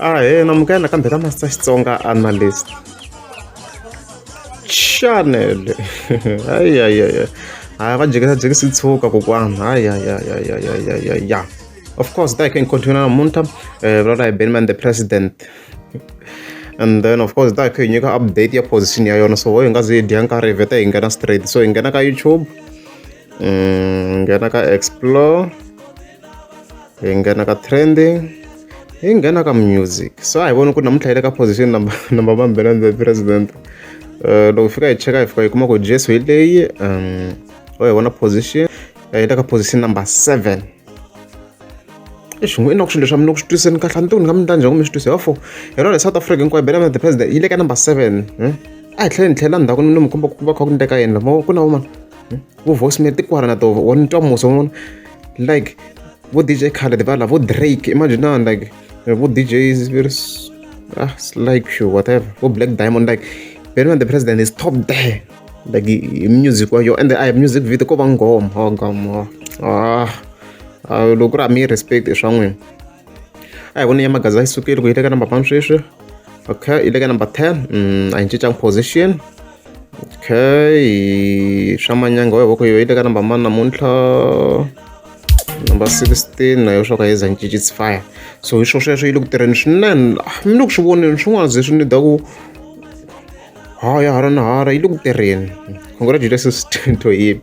Ahee namukela nakambe ka Master Xitsonga Analyst Channel. Hayi hayi hayi. Hayi va jikisa jikisi tshuka kokwana. Hayi hayi hayi hayi hayi hayi ya. Of course ta hi kha hi continue namuntlha vulavula hi Benny the President. And then of course ta hi kha hi nyika update ya position ya yona so ho hi nga zi hi dya nkarhi hi vheta hi nghena straight. So hi nghena ka YouTube, nghena ka explore, hi nghena ka trending, hi nghena ka music. So a hi voni ku namuntlha yi le ka position number number one Benny the President. Loko hi fika hi cheka hi fika hi kuma ku Jesu hi leyi ho hi vona position yi le ka position number 7. Exi n'wi ingaku swilo leswi a mi le ku swi twiseni kahle a ni tivi ni nga mi endla njhani ku mi swi twisa therefore hi rona South Africa hinkwayo Benny the President yi le ka number 7. A hi tlheli ni tlhela ndzhaku ni mi komba ku va kha ku endleka yini la ku na vo mani vo voicemail ti kwala na toho wa ni twa musa wa like vo DJ Khaled va la vo Drake imagine like vo DJ ah like sure whatever vo Black Diamond like Benny the President is top there like hi music wa yo ende a hi music video ko va nghoma oh nghoma ah loko ku ri a mi yi respect i swa n'wina. A hi voni ya Magaza yi sukile ku yi le ka number one sweswi okay yi le ka number 10 a yi cincangi position okay swa manyanga wa voko yo yi le ka number mani namuntlha number 16 na yo swa ka yi za cinci it's fire so hi swo sweswo yi le ku tirheni swinene mi le ku swi voneni swin'wana ze swi ni da ku haya hara na hara yi le ku tirheni congratulations to him.